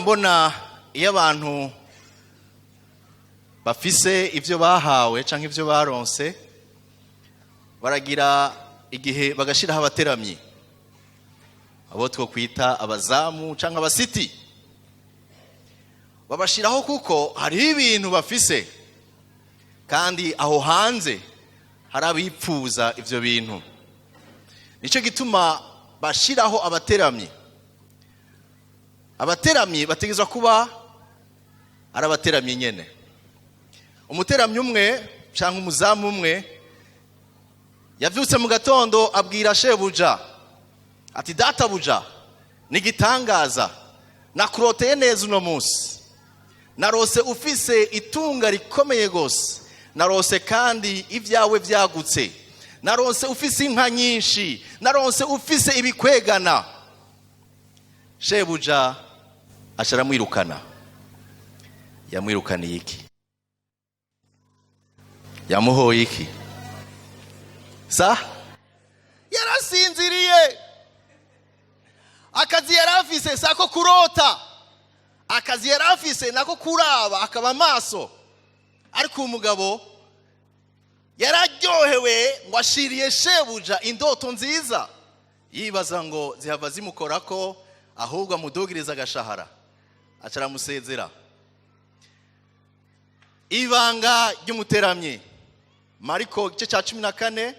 Mbona iyo abantu bafise ibyo bahawe cyangwa ibyo baronse, baragira igihe bagashyiraho abateramyi, abo twokwita abazamu cyangwa abasiti. Babashyiraho kuko hariho ibintu bafise, kandi aho hanze hari abipfuza ibyo bintu. Nicyo gituma bashyiraho abateramyi. Abateramyi bategerezwa kuba ari abateramyi nyene. Umuteramyi umwe cyangwa umuzamu umwe yavyutse mu gatondo, abwira shebuja ati: "Databuja, ni igitangaza, nakuroteye neza uno munsi. Narose ufise itunga rikomeye gose, narose kandi ibyawe byagutse, narose ufise inka nyinshi, narose ufise ibikwegana." Shebuja aca aramwirukana. Yamwirukaniye iki? Yamuhoye iki? Sa yarasinziriye. Akazi yari afise sako kurota, akazi yari afise nako kuraba, akaba amaso. Ariko uwo mugabo yararyohewe ngo ashiriye shebuja indoto nziza, yibaza ngo zihava zimukorako, ahubwo amudugiriza agashahara. Aca aramusezera. Ibanga ry'umuteramyi. Mariko igice cya 14,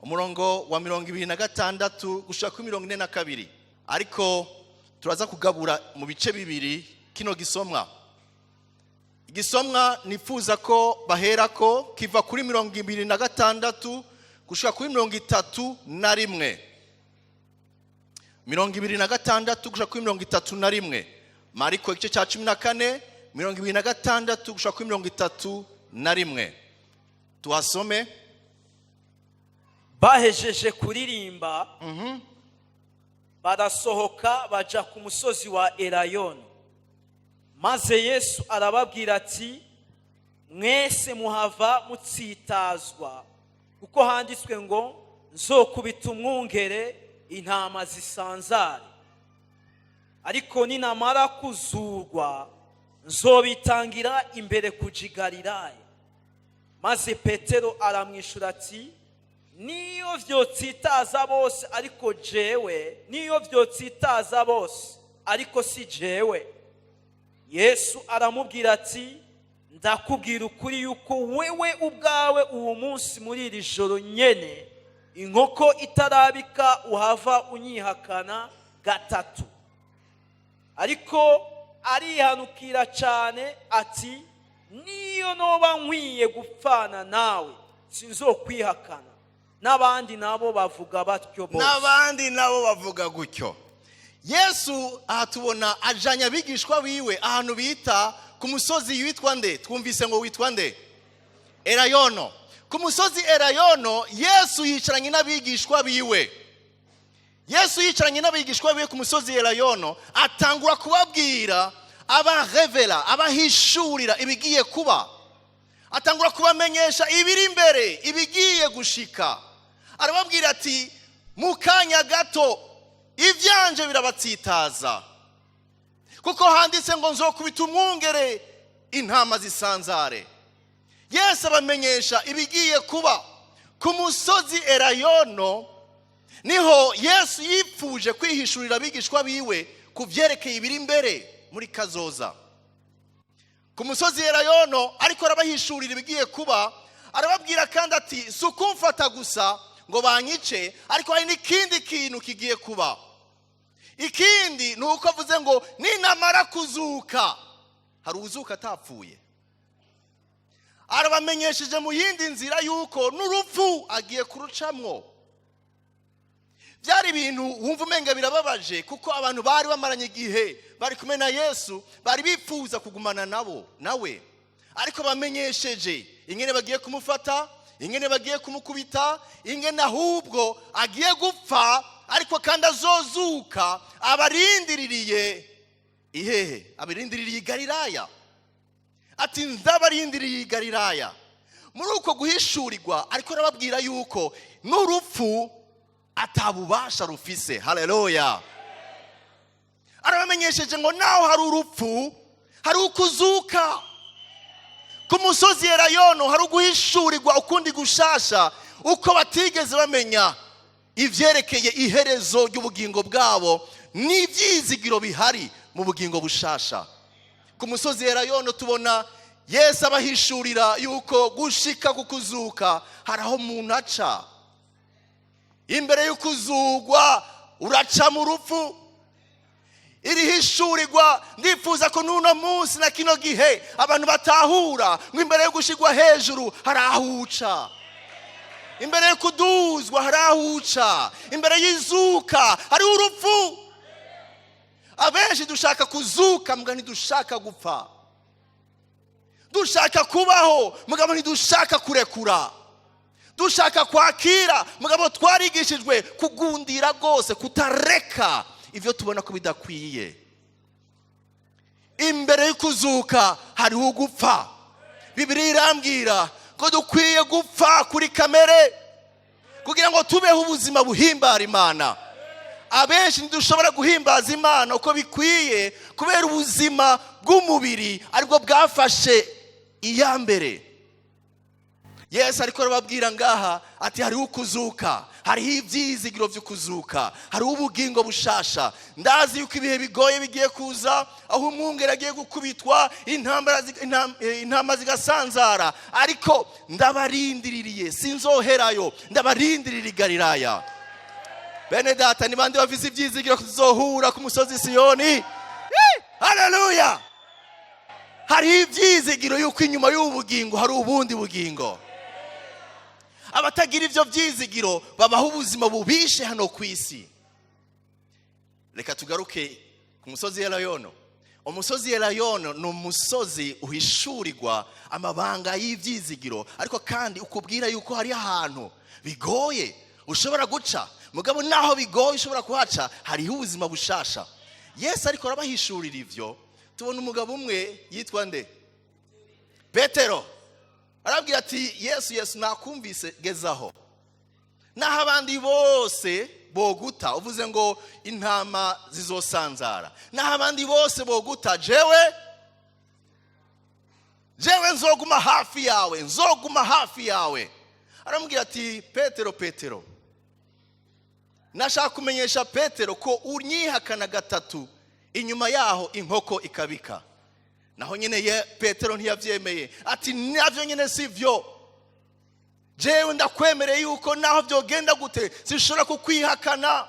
umurongo wa 26 gushika kuri 42. Ariko turaza kugabura mu bice bibiri kino gisomwa. Igisomwa nifuza ko baherako kiva kuri 26 gushika kuri 31. 26 gushika kuri 31. Mariko igice cya 14, 26 gushika kuri 31. Tuhasome. Bahejeje kuririmba, barasohoka baja ku musozi wa Elayono. Maze Yesu arababwira ati: "Mwese muhava mutsitazwa, kuko handitswe ngo: 'Nzokubita umwungere, intama zisanzare.' Ariko ninamara kuzurwa, nzobitangira imbere kuja i Galilaya." Maze Petero aramwishura ati: "Niyo vyotsitaza bose, ariko jewe, niyo vyotsitaza bose, ariko si jewe." Yesu aramubwira ati: "Ndakubwira ukuri yuko wewe ubwawe uwo munsi, muri iri joro nyene, inkoko itarabika, uhava unyihakana gatatu." Ariko arihanukira cyane ati: "Niyo noba nkwiye gupfana nawe, sinzokwihakana." N'abandi nabo bavuga batyo bose. N'abandi nabo bavuga gutyo. Yesu aha tubona ajanye abigishwa biwe ahantu bita ku musozi witwa nde? Twumvise ngo witwa nde? Erayono. Ku musozi Erayono, Yesu yicaranye n'abigishwa biwe. Yesu yicaranye n'abigishwa biwe ku musozi Erayono, atangura kubabwira, abarevela, abahishurira ibigiye kuba. Atangura kubamenyesha ibiri imbere, ibigiye gushika. Arababwira ati: "Mu kanya gato ibyanje birabatsitaza, kuko handitse ngo: 'Nzokubita umwungere, intama zisanzare.'" Yesu abamenyesha ibigiye kuba. Ku musozi Erayono niho Yesu yipfuje kwihishurira abigishwa biwe ku byerekeye ibiri imbere muri kazoza. Ku musozi Erayono ariko arabahishurira ibigiye kuba. Arababwira kandi ati: "Si ukumfata gusa ngo banyice, ariko hari n'ikindi kintu kigiye kuba." Ikindi ni uko avuze ngo: "Ninamara kuzuka." Hari uzuka atapfuye? Arabamenyesheje mu yindi nzira yuko n'urupfu agiye kurucamwo. Byari ibintu wumva umenga birababaje, kuko abantu bari bamaranye igihe bari kumwe na Yesu, bari bifuza kugumana nabo nawe. Ariko bamenyesheje ingene bagiye kumufata, ingene bagiye kumukubita, ingene ahubwo agiye gupfa, ariko kandi azozuka. Abarindiririye ihehe? Abarindiririye i Galilaya. Ati: "Ndabarindiriye i Galilaya." Muri uko guhishurirwa, ariko arababwira yuko n'urupfu atabubasha rufise. Haleluya! Arabamenyesheje ngo naho hari urupfu, hari ukuzuka. Ku musozi Elayono hari uguhishurirwa ukundi gushasha, uko batigeze bamenya ivyerekeye iherezo ry'ubugingo bwabo n'ivyizigiro bihari mu bugingo bushasha. Ku musozi Elayono tubona Yesu abahishurira yuko gushika ku kuzuka hari aho umuntu aca. Imbere y'ukuzugwa uraca mu rupfu. Iri hishurirwa ndifuza ko n'uno munsi na kino gihe abantu batahura ngo imbere yo gushigwa hejuru hari aho uca, imbere yo kuduzwa hari aho uca, imbere y'izuka hariho urupfu. Abenshi dushaka kuzuka, mbwa ntidushaka gupfa. Dushaka kubaho, mugabo ntidushaka kurekura. Dushaka kwakira, mugabo twarigishijwe kugundira rwose, kutareka ivyo tubona ko bidakwiye. Imbere y'ukuzuka hariho ugupfa. Bibiliya irambwira ko dukwiye gupfa kuri kamere kugira ngo tubeho ubuzima buhimbara Imana. Abenshi ntidushobora guhimbaza Imana uko bikwiye kubera ubuzima bw'umubiri aribwo bwafashe iya mbere. Yesu ariko arababwira ngaha ati hariho ukuzuka, hariho ibyizigiro by'ukuzuka, hariho ubugingo bushasha. Ndazi yuko ibihe bigoye bigiye kuza, aho umwungeri agiye gukubitwa, intama zigasanzara, ariko ndabarindiririye, sinzoherayo, ndabarindirira i Galilaya. Bene data, ni bande bafise ibyizigiro tuzohura ku musozi Siyoni? Haleluya! Hariho ibyizigiro yuko inyuma y'ubu bugingo hari ubundi bugingo. Abatagira ivyo vyizigiro babaho ubuzima bubishe hano ku isi. Reka tugaruke ku musozi Elayono. Umusozi Elayono ni umusozi uhishurirwa amabanga y'ivyizigiro, ariko kandi ukubwira yuko hari ahantu bigoye ushobora guca, mugabo naho bigoye ushobora kuhaca hariho ubuzima bushasha. Yesu ariko arabahishurira ivyo. Tubona umugabo umwe yitwa nde? Petero. Arabwira ati Yesu, Yesu, nakumvise, gezaho. Naho abandi bose boguta, uvuze ngo intama zizosanzara, naho abandi bose boguta, jewe nzoguma hafi yawe, nzoguma hafi yawe. Aramubwira ati Petero, Petero, nashaka kumenyesha Petero ko unyihakana gatatu, inyuma yaho inkoko ikabika. Naho nyine ye Petero ntiyavyemeye, ati navyo nyine sivyo, jewe ndakwemereye yuko naho vyogenda gute sinshobora kukwihakana.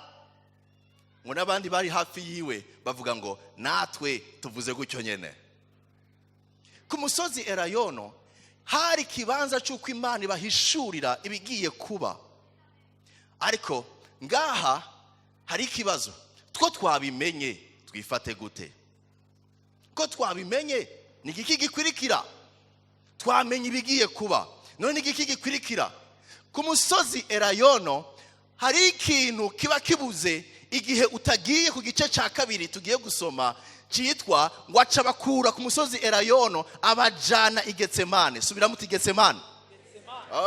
Ngo n'abandi bari hafi yiwe bavuga ngo natwe tuvuze gutyo nyene. Ku musozi Elayono hari ikibanza c'uko Imana ibahishurira ibigiye kuba, ariko ngaha hari ikibazo. Two twabimenye twifate gute? Ko twabimenye ni igiki gikwirikira? Twamenye ibigiye kuba, none ni igiki gikwirikira? Ku musozi Elayono hari ikintu kiba kibuze igihe utagiye ku gice cya kabiri tugiye gusoma, cyitwa ngo aca abakura ku musozi Elayono abajana i Getsemane. Subiramo uti Getsemane.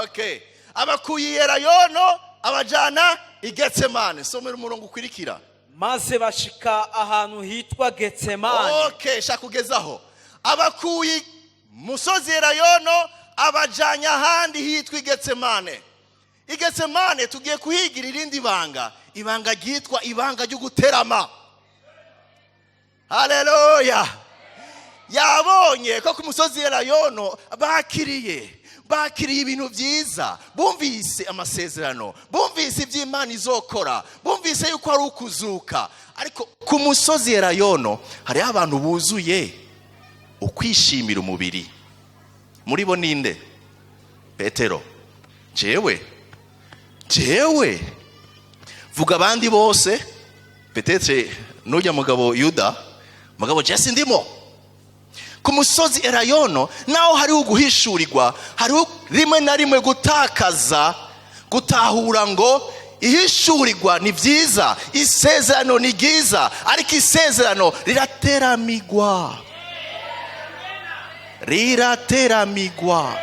Okay, abakuye i Elayono abajana i Getsemane. Somera umurongo ukwirikira. Maze bashika ahantu hitwa Getsemane. Okay, shaka kugezaho. Abakuye musozi Elayono abajanye ahandi hitwa Getsemane. I Getsemane tugiye kuhigira irindi banga, ibanga ryitwa ibanga ryo guterama. Haleluya! Yabonye ko ku musozi Elayono bakiriye ibintu byiza, bumvise amasezerano, bumvise iby'Imana izokora, bumvise yuko ari ukuzuka. Ariko ku musozi Elayono hariho abantu buzuye ukwishimira umubiri. Muri bo ninde? Petero. Jewe, jewe vuga abandi bose, peut-être nujya mugabo Yuda, mugabo Jesse ndimo. Ku musozi Elayono naho hariho uguhishurirwa, hariho rimwe na rimwe gutakaza gutahura ngo ihishurirwa ni byiza, isezerano ni ryiza, ariko isezerano rirateramigwa, rirateramigwa,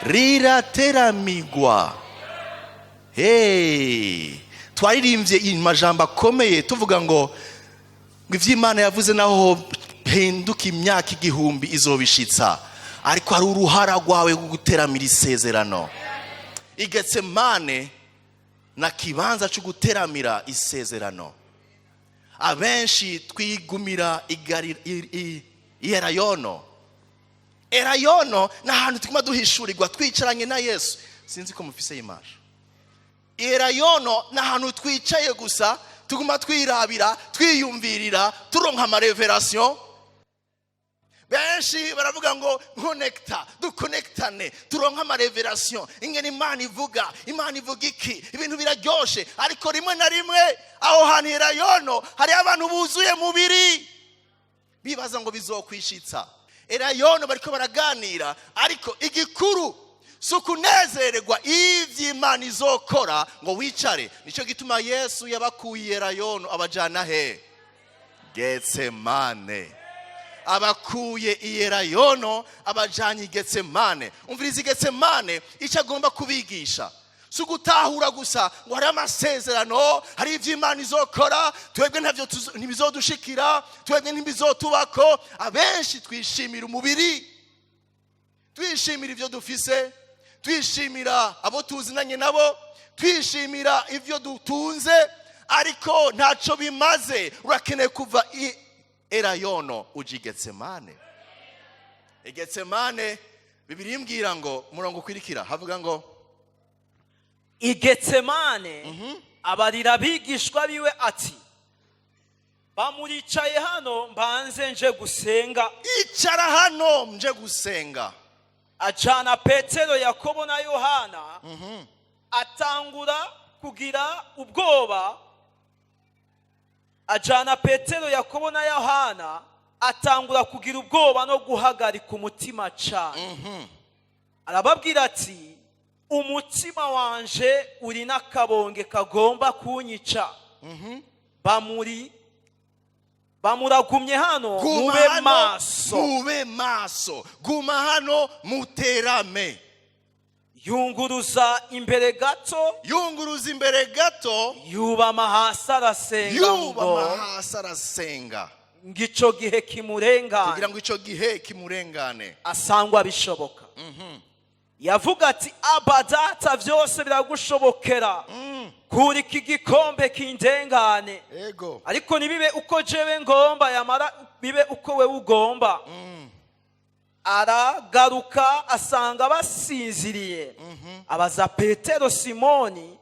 rirateramigwa. Hey, twaririmbye amajambo akomeye tuvuga ngo Ngo ivy'Imana yavuze naho hinduka imyaka 1000, izobishitsa, ariko hari uruhara rwawe rwo guteramira isezerano. Igetsemane na kibanza cyo guteramira isezerano. Abenshi twigumira i Elayono. Elayono ni ahantu tuguma duhishurirwa twicaranye na Yesu. Sinzi ko mufise image. Elayono ni ahantu twicaye gusa, tuguma twirabira, twiyumvirira, turonka ama révélations. Benshi baravuga ngo nkonekita, dukonektane, turonka ama révélations, ingene Imana ivuga, Imana ivuga iki, ibintu biraryoshe. Ariko rimwe na rimwe aho hantu Elayono hariho abantu buzuye mubiri, bibaza ngo bizokwishitsa. Elayono bariko baraganira, ariko igikuru si ukunezererwa ivy'Imana izokora ngo wicare. Nicyo gituma Yesu yabakuye Elayono, abajana he? Getsemane. Abakuye i Elayono, abajanye i Getsemane. Umviriza, Getsemane icyo agomba kubigisha si ugutahura gusa ngo hari amasezerano, hari ibyo Imana izokora, twebwe ntabyo ntibizodushikira, twebwe ntibizotubako. Abenshi twishimira umubiri, twishimira ibyo dufise, twishimira abo tuzinanye nabo, twishimira ibyo dutunze, ariko ntacyo bimaze. Urakeneye kuva i Elayono uja i Getsemane. Igetsemane, Bibiliya imbwira ngo umurongo ukwirikira havuga ngo: I Getsemane abarira abigishwa biwe ati: "Bamuricaye hano, mbanze nje gusenga." Icara hano, nje gusenga. Ajana Petero, Yakobo na Yohana, atangura kugira ubwoba. Ajana Petero, Yakobo na Yohana, atangura kugira ubwoba no guhagarika umutima cyane. Arababwira ati: "Umutima wanje uri n'akabonge kagomba kunyica. Bamuragumye hano, Guma mube hano, maso." Mube maso, guma hano, muterame. Yunguruza imbere gato. Yunguruza imbere gato. Yubama hasi, arasenga ngo Yubama hasi, arasenga ngo ico gihe kimurengane. Kugira ngo icyo gihe kimurengane. Asangwa bishoboka. Yavuga ati: "Aba Data, byose biragushobokera, kura iki gikombe kindengane. Ariko ntibibe uko jewe ngomba, yamara bibe uko wewe ugomba." Aragaruka, asanga basinziriye. Abaza Petero, Simoni,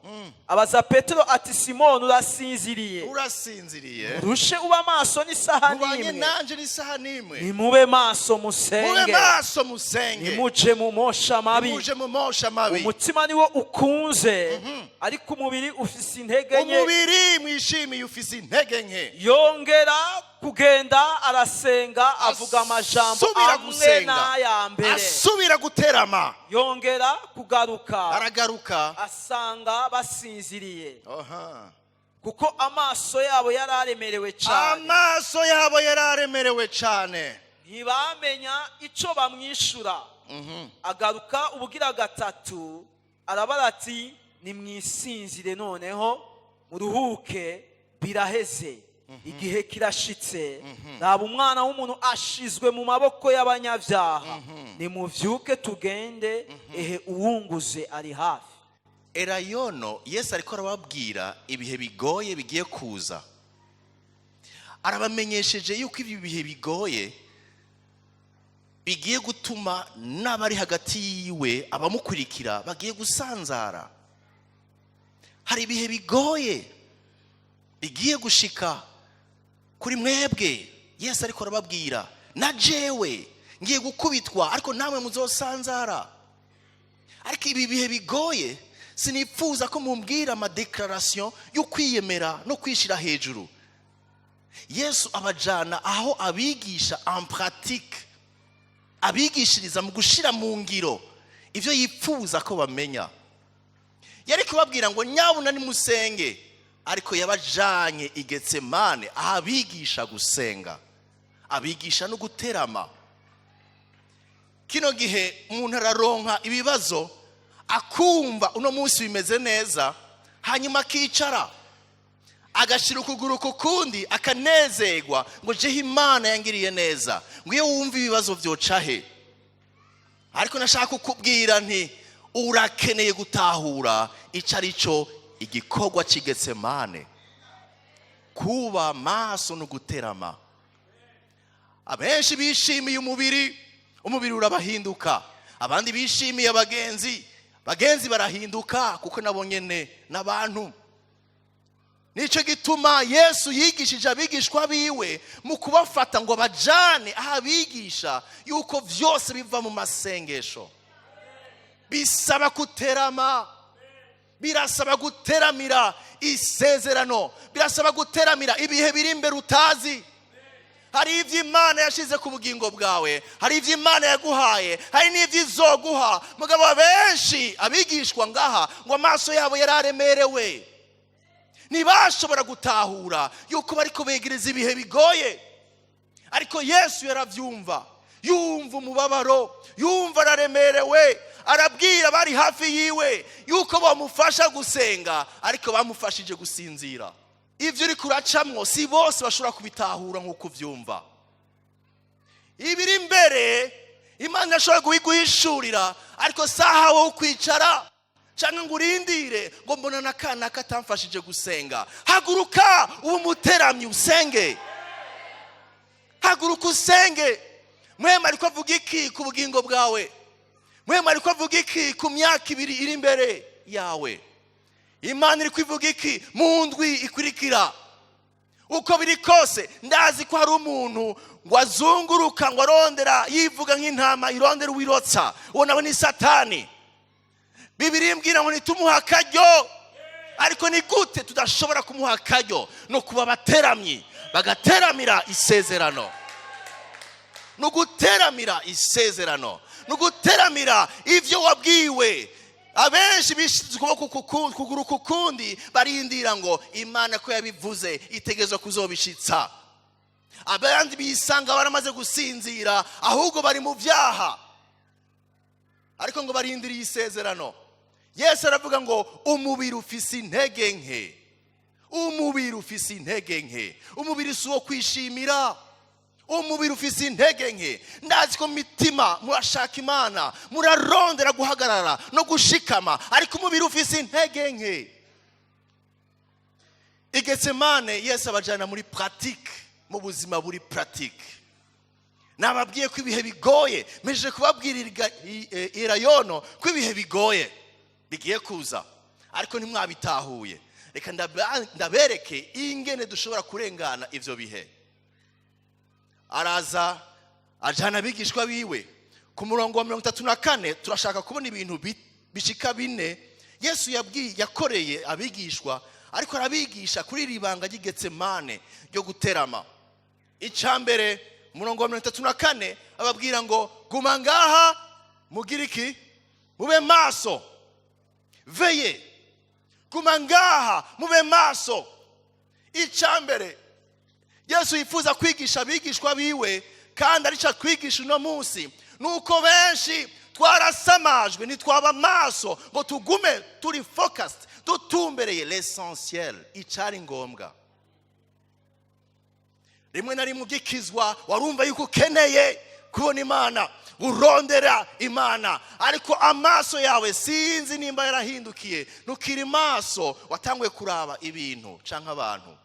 abaza Petero ati: "Simoni, urasinziriye? Urasinziriye? Urushe uba maso n'isaha Mubanye n'imwe? nanje n'isaha n'imwe? Nimube maso, Mube musenge, maso, musenge, nimuje mu mosha mabi. Nimuje mu mosha mabi. Umutima niwo ukunze, ariko umubiri ufise intege nke." Umubiri mwishimiye ufise intege nke. Yongera kugenda, arasenga, avuga amajambo Asubira amwe gusenga, n'aya mbere. asubira guterama. Yongera kugaruka, Aragaruka, asanga basinziriye, kuko amaso yabo yari aremerewe cyane. Amaso yabo yari aremerewe cyane. Ntibamenya icyo bamwishura. Agaruka ubugira gatatu, arabara ati: "Nimwisinzire noneho, muruhuke, biraheze. Igihe kirashitse. Raba, Umwana w'umuntu ashizwe mu maboko y'abanyabyaha. Nimuvyuke tugende. Ehe, uwunguze ari hafi." Elayono, Yesu ariko arababwira ibihe bigoye bigiye kuza. Arabamenyesheje yuko ibi bihe bigoye bigiye gutuma n'abari hagati yiwe, abamukurikira, bagiye gusanzara. Hari ibihe bigoye bigiye gushika kuri mwebwe. Yesu ariko arababwira: "Na jewe ngiye gukubitwa, ariko namwe muzosanzara. Ariko ibi bihe bigoye, sinipfuza ko mumbwira ama déclarations yo kwiyemera no kwishyira hejuru." Yesu abajana aho abigisha en pratique, abigishiriza mu gushyira mu ngiro ibyo yipfuza ko bamenya. Yari kubabwira ngo: "Nyabuna nimusenge," ariko yabajanye i Getsemane, aho abigisha gusenga, abigisha no guterama. Kino gihe umuntu araronka ibibazo, akumva uno munsi bimeze neza, hanyuma akicara. Agashyira ukuguru ku kundi, akanezerwa ngo jeho Imana yangiriye neza, ngo iyo wumva ibibazo byoca he. Ariko nashaka kukubwira nti urakeneye gutahura icyo ari cyo igikorwa cy'Igetsemane. Kuba maso no guterama. Abenshi bishimiye umubiri, umubiri urabahinduka. Abandi bishimiye abagenzi, bagenzi barahinduka, kuko nabo nyene n'abantu. Nicyo gituma Yesu yigishije abigishwa biwe mu kubafata ngo bajane aho abigisha yuko vyose biva mu masengesho. Bisaba guterama, birasaba guteramira isezerano, birasaba guteramira ibihe biri imbere utazi. Hari ibyo Imana yashize ku bugingo bwawe, hari ibyo Imana yaguhaye, hari n'ibyo izoguha. Mugabo abenshi abigishwa ngaha ngo amaso yabo yari aremerewe, ntibashobora gutahura yuko bariko begereza ibihe bigoye. Ariko Yesu yaravyumva, yumva umubabaro, yumva araremerewe, arabwira bari hafi yiwe yuko bamufasha gusenga, ariko bamufashije gusinzira. Ibyo uri kuracamwo si bose bashobora kubitahura nk'uko ubyumva. Ibiri imbere Imana irashobora kubiguhishurira, ariko saha wowe kwicara cyangwa ngo urindire ngo mbona n'akana katamfashije gusenga. Haguruka uba umuteramyi usenge, haguruka usenge. Mwema ariko avuga iki ku bugingo bwawe? Mwema ariko avuga iki ku myaka 2 iri imbere yawe? Imana iri kwivuga iki mu ndwi ikurikira? Uko biri kose ndazi ko hari umuntu ngo azunguruka ngo arondera, yivuga nk'intama irondera uwirotsa, uwo nawe ni Satani. Bibiliya imbwira ngo ntitumuhe akaryo, ariko ni gute tudashobora kumuha akaryo? No kuba abateramyi bagateramira isezerano, no guteramira isezerano, no guteramira ivyo wabwiwe. Abenshi bishize ukuboko kuguru kukundi, barindira ngo Imana ko yabivuze itegerezwa kuzobishitsa. Abandi bisanga baramaze gusinzira, ahubwo bari mu vyaha, ariko ngo barindiriye isezerano. Yesu aravuga ngo umubiri ufise intege nke, umubiri ufise intege nke, umubiri si uwo kwishimira, umubiri ufise intege nke. Ndazi ko mu mitima murashaka Imana, murarondera guhagarara no gushikama, ariko umubiri ufise intege nke. Igetsemane Yesu abajana muri pratique, mu buzima buri pratique. Nababwiye ko ibihe bigoye, mpejeje kubabwira irayono ko ibihe bigoye bigiye kuza, ariko ntimwabitahuye. Reka ndabereke ingene dushobora kurengana ivyo bihe. Araza ajana abigishwa biwe ku murongo wa 34. Turashaka kubona ibintu bishika bine Yesu yakoreye abigishwa, ariko arabigisha kuri iri banga ry'Igetsemane ryo guterama. Icya mbere, umurongo wa 34, ababwira ngo guma ngaha mugire iki? Mube maso. Veye, guma ngaha mube maso. Icya mbere Yesu yifuza kwigisha abigishwa biwe, kandi arico atwigisha uno munsi, nuko benshi twarasamajwe, ntitwaba maso ngo tugume turi focused, dutumbereye l'essentiel, icari ngombwa. Rimwe na rimwe ugikizwa warumva yuko ukeneye kubona Imana, urondera Imana, ariko amaso yawe sinzi nimba yarahindukiye, ntukiri maso, watanguye kuraba ibintu canke abantu.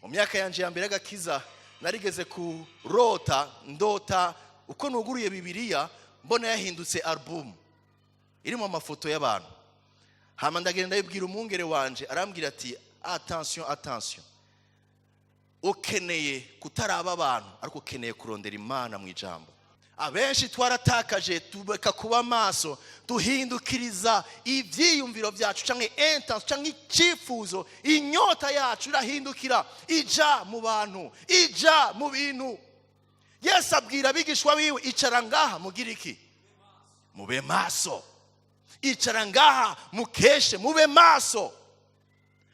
Mu myaka yanje ya mbere y'agakiza narigeze kurota, ndota uko nuguruye Bibiliya mbona yahindutse album irimo amafoto y'abantu. Hama ndagenda ndabibwira umwungere wanje, arambwira ati attention, attention, ukeneye kutaraba abantu, ariko ukeneye kurondera Imana mu ijambo. Abenshi twaratakaje, tubeka kuba maso, duhindukiriza ivyiyumviro vyacu canke intention canke icifuzo, inyota yacu irahindukira ija mu bantu, ija mu bintu. Yesu abwira abigishwa biwe, icara ngaha mugire iki? Mube maso. Icara ngaha mukeshe, mube maso.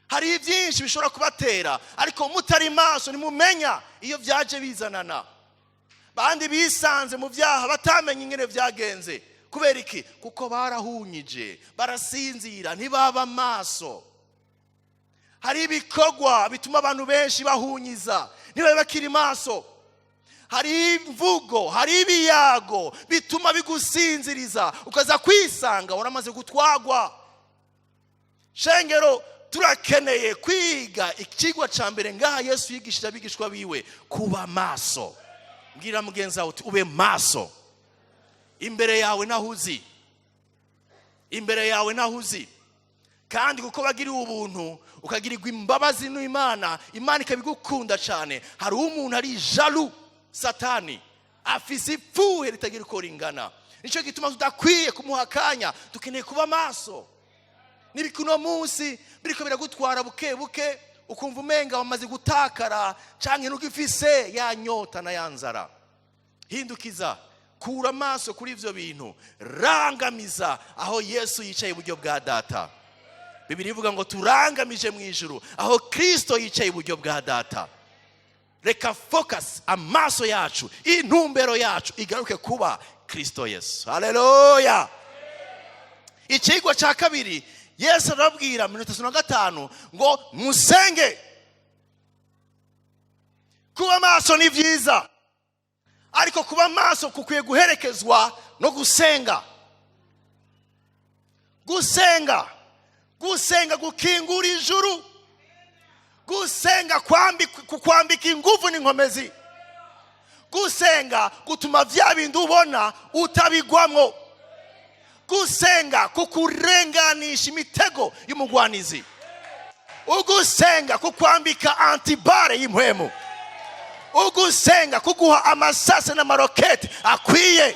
Hari byinshi bishobora kubatera, ariko mutari maso ntimumenya iyo byaje bizanana. Bandi bisanze mu byaha batamenye ingene byagenze. Kubera iki? Kuko barahunyije, barasinzira, ntibaba maso. Hari ibikorwa bituma abantu benshi bahunyiza, ntibabe bakiri maso. Hari imvugo, hari ibiyago bituma bigusinziriza, ukaza kwisanga waramaze gutwagwa. Shengero, turakeneye kwiga ikigwa cya mbere ngaha Yesu yigishije abigishwa biwe: kuba maso. Mbwira mugenzi wawe uti: "Ube maso, imbere yawe naho uzi, imbere yawe naho uzi." Kandi kuko bagiriwe ubuntu, ukagirirwa imbabazi n'Imana, Imana ikabigukunda cyane, hari umuntu ari jaloux. Satani afise ipfuhe ritagira uko ringana. Nicyo gituma tudakwiye kumuha akanya. Dukeneye kuba maso. Nibiko uno munsi biriko biragutwara buke buke, ukumva umenga wamaze gutakara canke ntugifise ya nyota na ya nzara, hindukiza, kura amaso kuri ivyo bintu, rangamiza aho Yesu yicaye iburyo bwa Data. Bibiliya ivuga ngo turangamije mu ijuru aho Kristo yicaye iburyo bwa Data. Reka focus, amaso yacu, intumbero yacu igaruke kuba Kristo Yesu. Haleluya! Ikigwa cya kabiri, Yesu arababwira 35 ngo musenge. Kuba maso ni byiza, ariko kuba maso kukwiye guherekezwa no gusenga. Gusenga, gusenga gukingura ijuru, gusenga kukwambika ingufu n'inkomezi, gusenga gutuma bya bindi ubona utabigwamwo, gusenga kukurenganisha imitego y'umugwanizi, ugusenga kukwambika anti-balles y'impwemu, ugusenga kuguha amasase n'amaroketi akwiye.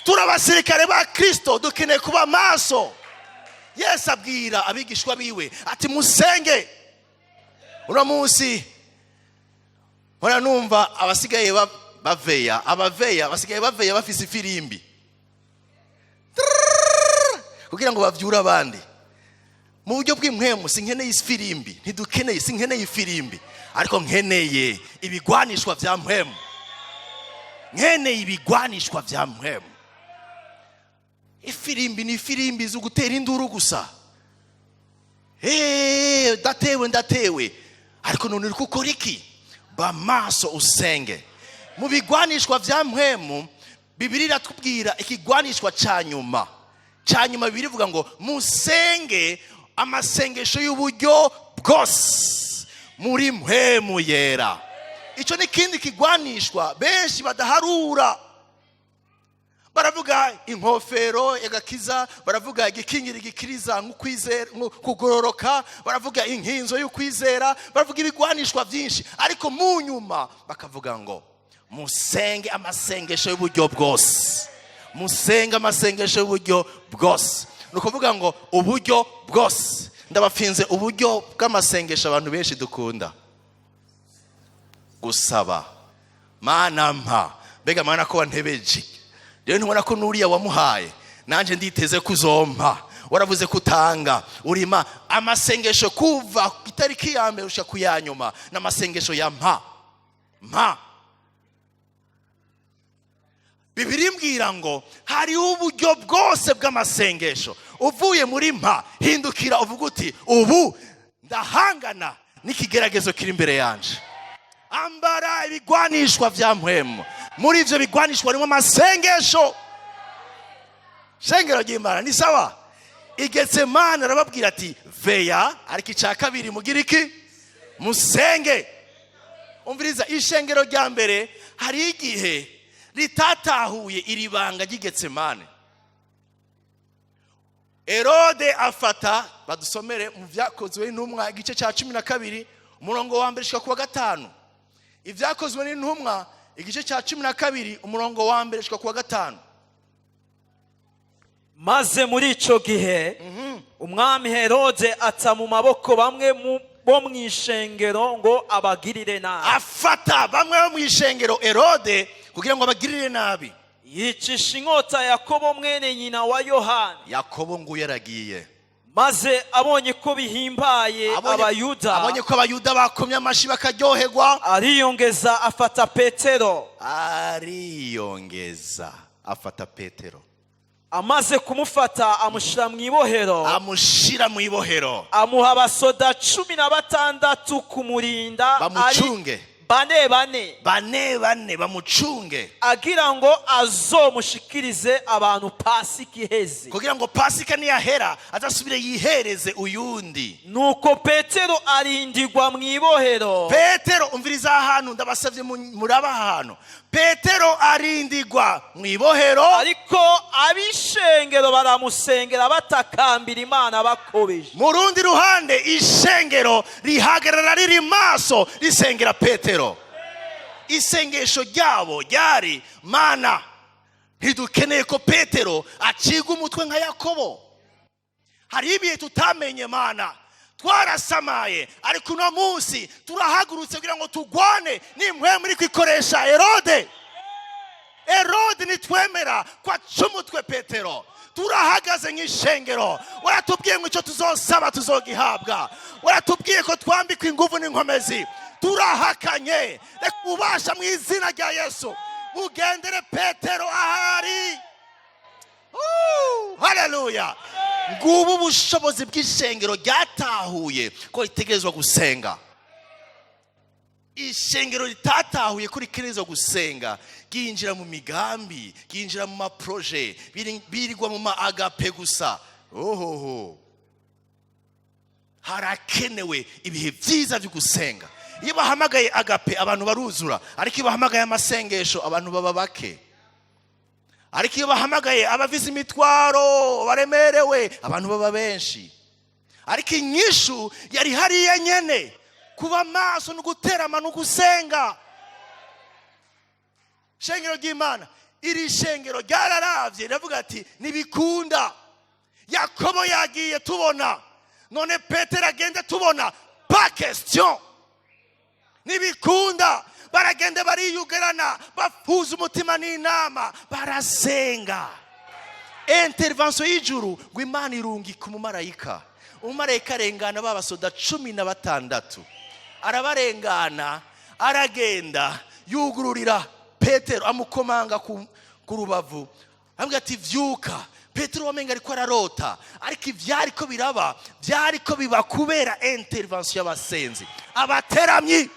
Turi abasirikare ba Kristo, dukeneye kuba maso. Yesu abwira abigishwa biwe ati: "Musenge." Uno munsi mpora numva abasigaye baveya, abaveya basigaye baveya bafise ifirimbi kugira ngo bavyure abandi. Mu buryo bw'impwemu sinkeneye ifirimbi, ntidukeneye, sinkeneye ifirimbi, ariko nkeneye ibigwanishwa vya mpwemu, nkeneye ibigwanishwa vya mpwemu. Ifirimbi ni ifirimbi zo gutera induru gusa. "Hey, ndatewe, ndatewe!" Ariko none uri gukora iki? Ba maso, usenge. Mu bigwanishwa vya mpwemu, Bibiliya iratubwira ikigwanishwa ca nyuma, ca nyuma. Bibiliya ivuga ngo musenge amasengesho y'uburyo bwose muri Mpwemu Yera. Icyo ni ikindi kigwanishwa benshi badaharura. Baravuga inkofero y'agakiza, baravuga igikingira igikiriza nk'ukwizera, kugororoka, baravuga inkinzo y'ukwizera, baravuga ibigwanishwa byinshi, ariko mu nyuma bakavuga ngo musenge amasengesho y'uburyo bwose, musenge amasengesho y'uburyo bwose. Ni ukuvuga ngo uburyo bwose. Ndabafinze uburyo bw'amasengesho abantu benshi dukunda gusaba: "Mana, mpa." Mbega Mana, ko wantebeje rero, ntubona ko nuriya wamuhaye, nanjye nditeze ko uzompa? Waravuze ko utanga, urima. Amasengesho kuva ku itariki ya mbere ushyira ku ya nyuma ni amasengesho ya mpa, mpa. Bibiliya imbwira ngo hariho uburyo bwose bw'amasengesho. Uvuye muri mpa, hindukira uvuga uti: "Ubu ndahangana n'ikigeragezo kiri imbere yanje." Ambara ibigwanishwa vya mpwemu. Muri ivyo bigwanishwa harimo amasengesho. Shengero ry'Imana, ni sawa. Igetsemane arababwira ati: "Veya, ariko icya kabiri mugira iki? Musenge." Umviriza, ishengero rya mbere hari igihe ritatahuye iri banga ry'Igetsemane. Herode afata, badusomere mu Byakozwe n'Intumwa igice cya 12, umurongo wa 1 gushika ku wa 5. Ibyakozwe n'Intumwa igice cya 12, umurongo wa 1 gushika ku wa 5. Maze muri icyo gihe umwami Herode ata mu maboko bamwe bo mu ishengero ngo abagirire nabi. Afata bamwe bo mu ishengero Herode kugira ngo abagirire nabi. Yicisha inkota Yakobo mwene nyina wa Yohani. Yakobo nguyu yaragiye. Maze abonye ko bihimbaye Abayuda, Abonye ko Abayuda bakomye amashyi bakaryoherwa, ariyongeza afata Petero. Ariyongeza afata Petero. Amaze kumufata, amushyira mu ibohero. Amushyira mu ibohero. Amuha abasoda 16 kumurinda, ari Bamucunge. bane bane. Bane bane, bamucunge. Agira ngo azomushikirize abantu Pasika iheze. Kugira ngo Pasika niyahera azasubire yihereze uyundi. Nuko Petero arindigwa mu ibohero. Petero, umviriza ahantu, ndabasabye muraba ahantu Petero arindigwa mu ibohero. Ariko ab'ishengero baramusengera, batakambira Imana bakobeje. Mu rundi ruhande, ishengero rihagarara riri maso, risengera Petero. Isengesho ryabo ryari: "Mana, ntidukeneye ko Petero acibwa umutwe nka Yakobo. Hari ibihe tutamenye, Mana, twarasamaye, ariko uno munsi turahagurutse kugira ngo tugwane n'impwemu iri kwikoresha Herode. Herode, nitwemera ko aca umutwe Petero. Turahagaze nk'ishengero. Waratubwiye ngo icyo tuzosaba tuzogihabwa. Waratubwiye ko twambikwa ingufu n'inkomezi. Turahakanye. Reka ububasha mu izina rya Yesu bugendere Petero ahari." Haleluya! Ngubu ubushobozi bw'ishengero ryatahuye ko ritegerezwa gusenga. Ishengero ritatahuye ko ritegerezwa gusenga ryinjira mu migambi, ryinjira mu ma projets, birirwa mu ma agape gusa. Ohoho, harakenewe ibihe byiza byo gusenga. Iyo bahamagaye agape, abantu baruzura, ariko iyo bahamagaye amasengesho, abantu baba bake. Ariko iyo bahamagaye abafise imitwaro, baremerewe, abantu baba benshi. Ariko inyishu yari hariya nyene: kuba maso no guterama no gusenga. Shengero ry'Imana, iri shengero ryararavye, riravuga ati: "Ntibikunda. Yakobo yagiye tubona, none Petero agende tubona? Pas question, ntibikunda." Baragenda, bariyugarana, bafuza umutima n'inama, barasenga. Intervention y'ijuru, ngo Imana irungika umumarayika. Umumarayika arengana ba basoda 16, arabarengana, aragenda, yugururira Petero, amukomanga ku rubavu, amubwira ati: "Vyuka." Petero wamenga ariko ararota, ariko ivyari ko biraba byari ko biba kubera intervention y'abasenzi, abateramyi.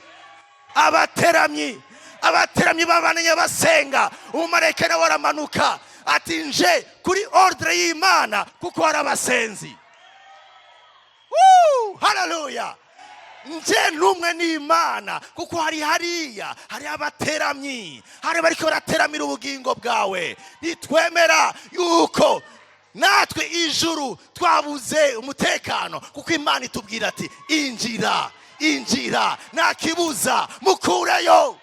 Abateramyi, abateramyi babananye basenga. Umumarayika nawe aramanuka ati: "Nje kuri ordre y'Imana kuko hari abasenzi." Woo! Haleluya! Nje numwe n'Imana kuko hari hariya hari abateramyi, hari bariko barateramira ubugingo bwawe. Nitwemera yuko natwe ijuru twabuze umutekano, kuko Imana itubwira ati: "Injira, injira, nta kibuza, mukureyo."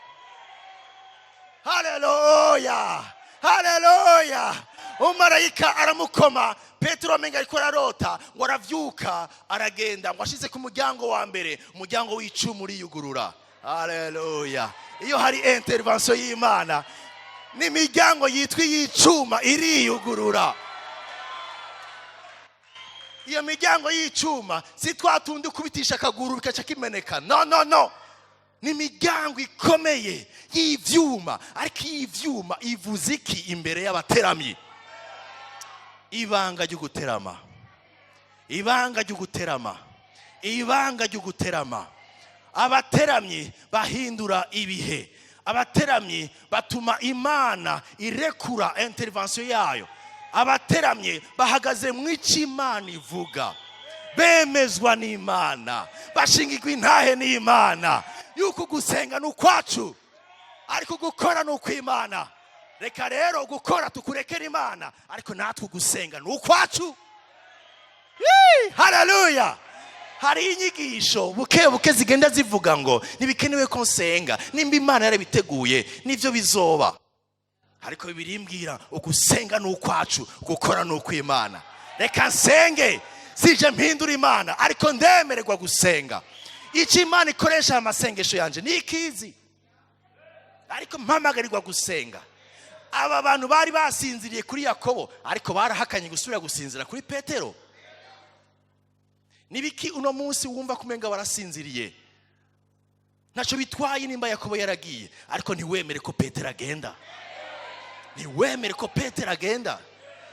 Haleluya, haleluya! Umumarayika aramukoma, Petero amenga ariko ararota, ngo aravyuka, aragenda, ngo ashize ku muryango wa mbere, umuryango w'icuma uriyugurura. Haleluya! Iyo hari intervention y'Imana, n'imiryango yitwa iy'icuma iriyugurura. Iyo miryango y'icuma si twa tundi ukubitisha akaguru bikaca kimeneka. No, no, no, ni imiryango ikomeye y'ivyuma. Ariko iy'ivyuma ivuze iki imbere y'abateramyi? Ibanga ryo guterama, ibanga ryo guterama, ibanga ryo guterama. Abateramyi bahindura ibihe. Abateramyi batuma Imana irekura intervention yayo. Abateramye bahagaze mu icyo Imana ivuga, bemezwa n'Imana, bashingirwa intahe n'Imana yuko gusenga ni ukwacu, ariko gukora ni ukw'Imana. Reka rero gukora tukurekera Imana, ariko natwe gusenga ni ukwacu. Yee! Haleluya! Hari inyigisho buke buke zigenda zivuga ngo ntibikenewe ko nsenga, nimba Imana yarabiteguye nibyo bizoba. Ariko birimbwira ugusenga ni ukwacu, gukora ni ukw'Imana. Reka nsenge, sije mpindura Imana, ariko ndemererwa gusenga. Icyo Imana ikoresha aya masengesho yanjye ni ikizi, ariko mpamagarirwa gusenga. Aba bantu bari basinziriye kuri Yakobo, ariko barahakanye gusubira gusinzira kuri Petero. Nibiki uno munsi wumva kumenga barasinziriye? Ntacyo bitwaye nimba Yakobo yaragiye, ariko ntiwemere ko Petero agenda, ntiwemere ko Petero agenda.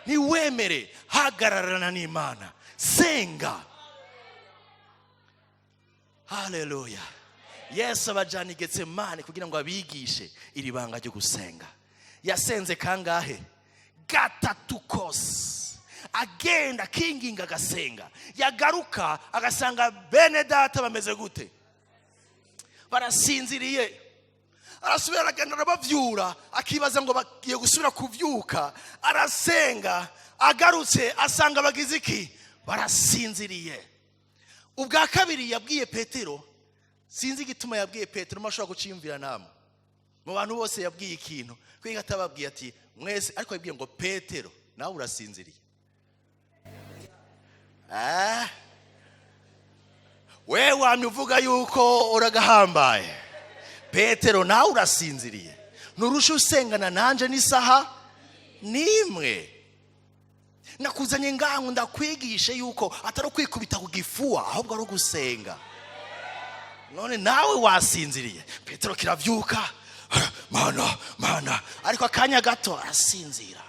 Ntiwemere, hagararana n'Imana, senga. Haleluya. Yesu abajyana i Getsemani kugira ngo abigishe iri banga ryo gusenga. Yasenze kangahe? Gatatu kose. Agenda akinginga agasenga, yagaruka agasanga bene data bameze gute? Barasinziriye. Arasubira aragenda arabavyura, akibaza ngo bagiye gusubira kuvyuka. Arasenga, agarutse asanga bagize iki? Barasinziriye. Ubwa kabiri yabwiye Petero, sinzi igituma yabwiye Petero, mashobora guciyumvira namwe mu bantu bose yabwiye ikintu kwiga atababwiye ati mwese, ariko yabwiye ngo Petero nawe urasinziriye. We wamye uvuga yuko uragahambaye, Petero nawe urasinziriye, nturusha usengana nanje n'isaha nimwe. Nakuzanye ngaho ndakwigishe yuko atari ukwikubita ku gifuwa, ahubwo ari ugusenga. None nawe wasinziriye. Petero kiravyuka, mana mana, ariko akanya gato arasinzira.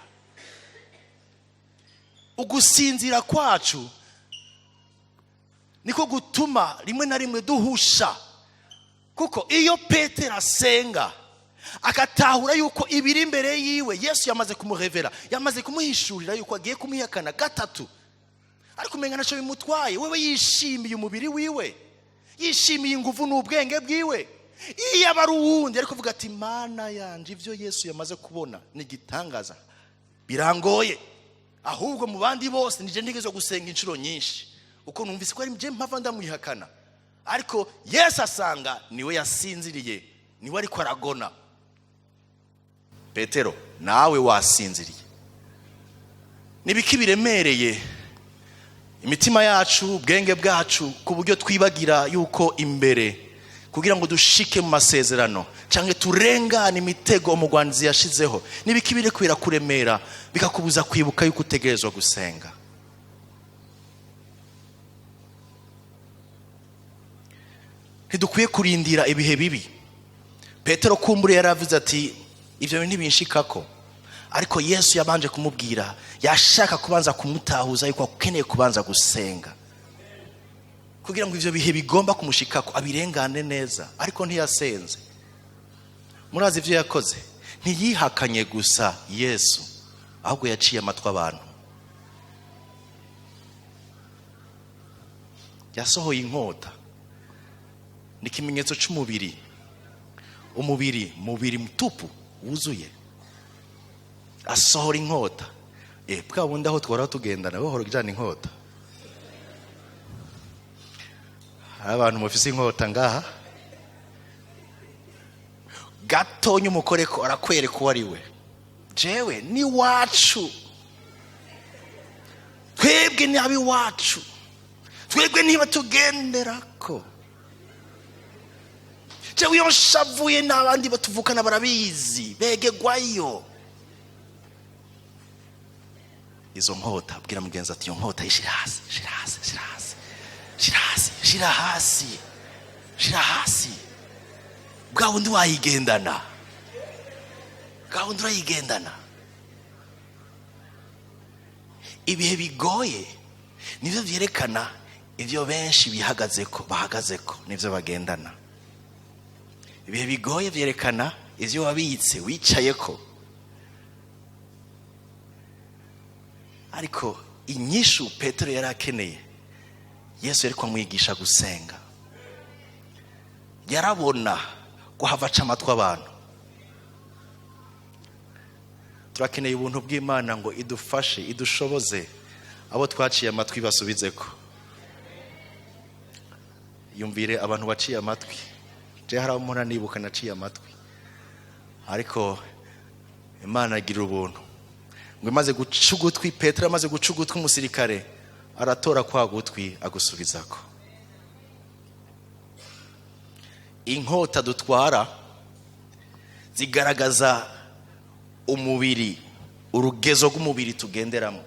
Ugusinzira kwacu niko gutuma rimwe na rimwe duhusha, kuko iyo Petero asenga agatahura yuko ibiri imbere yiwe Yesu yamaze kumuhevera, yamaze kumuhishurira yuko agiye kumwihakana gatatu, ariko umenga ntacyo bimutwaye. Wewe yishimiye umubiri wiwe, yishimiye ingufu n'ubwenge bwiwe. Iyo aba ari uwundi ariko uvuga ati mana yanje, ibyo Yesu yamaze kubona ni igitangaza, birangoye. Ahubwo mu bandi bose nije ntegereje gusenga inshuro nyinshi, uko numvise ko ari nje mpava ndamwihakana. Ariko Yesu asanga niwe yasinziriye, niwe ariko aragona. Petero nawe wasinziriye. Nibiki biremereye imitima yacu, ubwenge bwacu, ku buryo twibagira yuko imbere kugira ngo dushike mu masezerano canke turengane imitego umugwanzi yashizeho, nibiki biri kwira kuremera bikakubuza kwibuka yuko utegerezwa gusenga? Ntidukwiye kurindira ibihe bibi. Petero kumbure yaravuze ati ibyo bintu ntibinshikako, ariko Yesu yabanje kumubwira, yashaka kubanza kumutahuza yuko akeneye kubanza gusenga kugira ngo ivyo bihe bigomba kumushikako abirengane neza. Ariko ntiyasenze. Murazi ivyo yakoze? Ntiyihakanye gusa Yesu, ahubwo yaciye amatwi abantu. Yasohoye inkota, ni ikimenyetso c'umubiri, umubiri mubiri mtupu wuzuye. Asohora inkota. Bwa bundi aho twara tugendana bahora ujana inkota. Hari abantu mufise inkota ngaha, gatonya umukoreko arakwereka uwo ari we. Jewe ni wacu, twebwe ni abiwacu, twebwe niba tugenderako. Jewe iyo nshavuye n'abandi batuvukana barabizi, begegwayo. Izo nkota, bwira mugenzi ati iyo nkota ishira hasi, shira hasi, shira hasi, shira hasi, shira hasi, shira hasi. Bwa wundi wayigendana, bwa wundi urayigendana. Ibihe bigoye nivyo vyerekana ivyo benshi bihagazeko, bahagazeko, nivyo bagendana. Ibihe bigoye vyerekana ivyo wabitse wicayeko. Ariko inyishu Petero yari akeneye, Yesu yari kumwigisha gusenga. Yarabona ko hava aca amatwi abantu. Turakeneye ubuntu bw'Imana ngo idufashe, idushoboze abo twaciye amatwi basubizeko. Yumvire abantu baciye amatwi. Je hari abo nibuka naciye amatwi, ariko Imana igira ubuntu ngo imaze guca ugutwi, Petero amaze guca ugutwi umusirikare aratora kwa gutwi agusubizako. Inkota dutwara zigaragaza umubiri, urugezo rw'umubiri tugenderamo.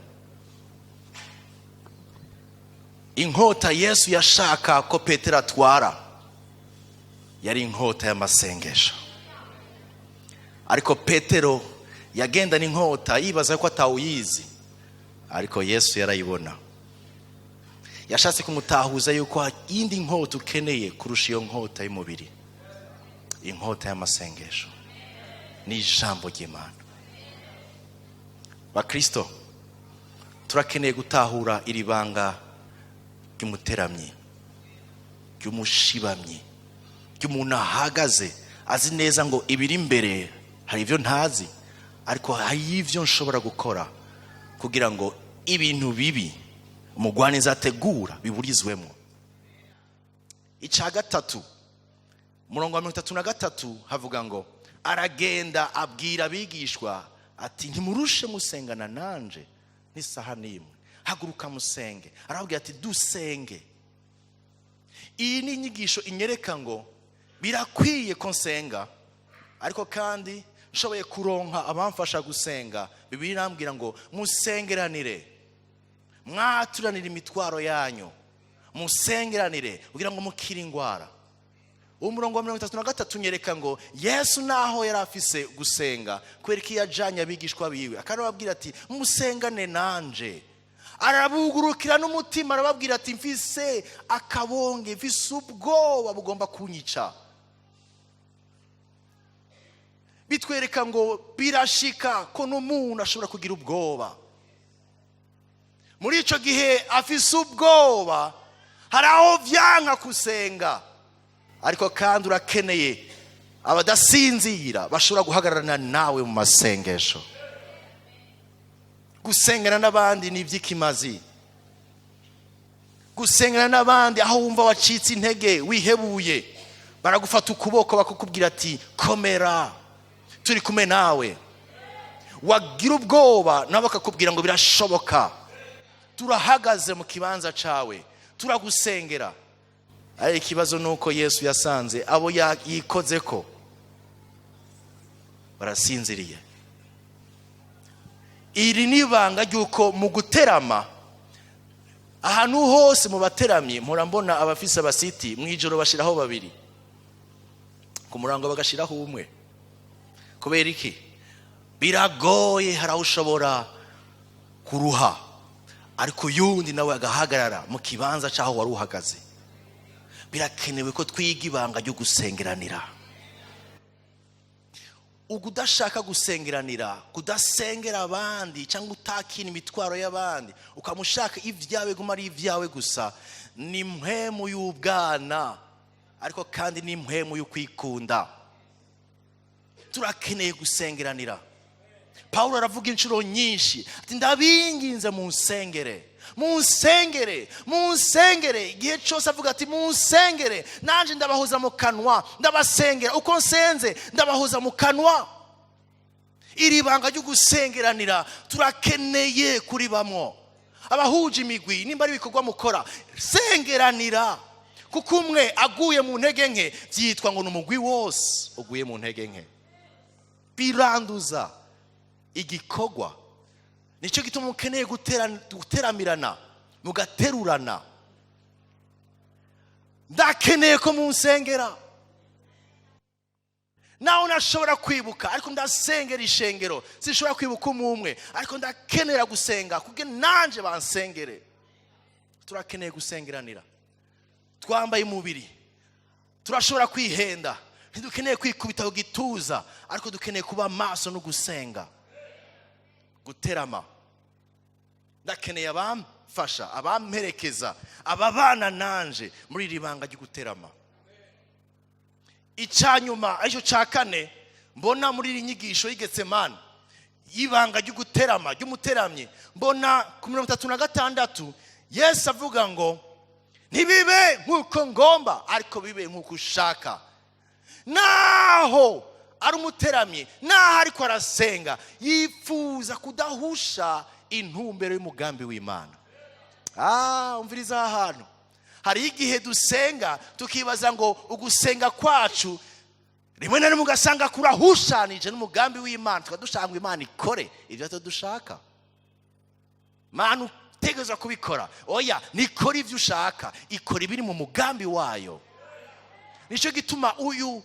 Inkota Yesu yashaka ko Petero atwara yari inkota y'amasengesho, ariko Petero yagendana inkota yibaza ko atawuyizi. Ariko Yesu yarayibona. Yashatse kumutahuza yuko hari iyindi nkota ukeneye kurusha iyo nkota y'umubiri, inkota y'amasengesho ni ijambo ry'Imana. Bakristo, turakeneye gutahura iri banga ry'umuteramyi, ry'umushibamyi, ry'umuntu ahagaze azi neza ngo ibiri imbere hari ibyo ntazi, ariko hari ibyo nshobora gukora kugira ngo ibintu bibi umugwaneza ategura biburizwemo. Icya gatatu, umurongo wa 33 havuga ngo aragenda abwira abigishwa ati ntimurushe musengana nanje n'isaha n'imwe, haguruka musenge. Arababwira ati dusenge. Iyi ni inyigisho inyereka ngo birakwiye ko nsenga, ariko kandi nshoboye kuronka abamfasha gusenga. Bibiliya irambwira ngo musengeranire, mwaturanire imitwaro yanyu, musengeranire kugira ngo mukire indwara. Uwo murongo wa 33 nyereka ngo Yesu naho yari afise gusenga, kubera ko iyo ajanye abigishwa biwe akarababwira ati musengane nanje, arabugurukira n'umutima, arababwira ati mfise akabonge, mfise ubwoba bugomba kunyica. Bitwereka ngo birashika ko n'umuntu ashobora kugira ubwoba. Muri ico gihe afise ubwoba, hari aho vyanka kusenga, ariko kandi urakeneye abadasinzira bashobora guhagararana nawe mu masengesho. Gusengana n'abandi ni iby'ikimazi. Gusengana n'abandi aho wumva wacitse intege, wihebuye, baragufata ukuboko bakakubwira ati komera, turi kumwe nawe. Wagira ubwoba nabo bakakubwira ngo birashoboka, turahagaze mu kibanza cawe, turagusengera. Ariko ikibazo nuko Yesu yasanze abo yikoze ko barasinziriye. Iri ni ibanga ry'uko mu guterama ahantu hose mu bateramye, mpora mbona abafise abasiti mu ijoro bashiraho babiri, ku murango bagashiraho umwe. Kubera iki? Biragoye, hari aho ushobora kuruha, ariko yundi nawe agahagarara mu kibanza c'aho wari uhagaze. Birakenewe ko twiga ibanga ryo gusengeranira. Udashaka gusengeranira, kudasengera abandi cyangwa utakina imitwaro y'abandi, ukamushaka ibyawe guma ari ibyawe gusa, ni mpemu y'ubwana, ariko kandi ni mpemu y'ukwikunda. Turakeneye gusengeranira. Paulo aravuga inshuro nyinshi ati ndabinginze munsengere, munsengere, munsengere. Igihe cyose avuga ati munsengere, nanje ndabahoza mu kanwa, ndabasengera. Uko nsenze ndabahoza mu kanwa. Iri banga ryo gusengeranira turakeneye kuribamwo. Abahuje imigwi, nimba ari ibikorwa mukora, sengeranira, kuko umwe aguye mu ntege nke byitwa ngo ni umugwi wose uguye mu ntege nke. Biranduza igikorwa. Nicyo gituma mukeneye guteramirana, mugaterurana. Ndakeneye ko munsengera, nawe nashobora kwibuka, ariko ndasengera ishengero, sinshobora kwibuka umwe, ariko ndakenera gusenga kugira nanje bansengere. Turakeneye gusengeranira. Twambaye umubiri, turashobora kwihenda, ntidukeneye kwikubita ku gituza, ariko dukeneye kuba maso no gusenga, guterama. Ndakeneye abamfasha, abamperekeza, ababana nanje muri iri banga ryo guterama. Icyanyuma aricyo cya kane mbona muri iri nyigisho y'Getsemane y'ibanga ryo guterama ry'umuteramyi, mbona ku 36 Yesu avuga ngo ntibibe nk'uko ngomba, ariko bibe nk'uko ushaka. Naho ari umuteramyi, naho ariko arasenga, yifuza kudahusha intumbero y'umugambi w'Imana. Umviriza aha hantu. Hari igihe dusenga tukibaza ngo ugusenga kwacu rimwe na rimwe ugasanga kurahushanije n'umugambi w'Imana, tukadushaka ngo Imana ikore ibyo dushaka. Mana utegerezwa kubikora. Oya, nikora ibyo ushaka, ikora ibiri mu mugambi wayo. Nicyo gituma uyu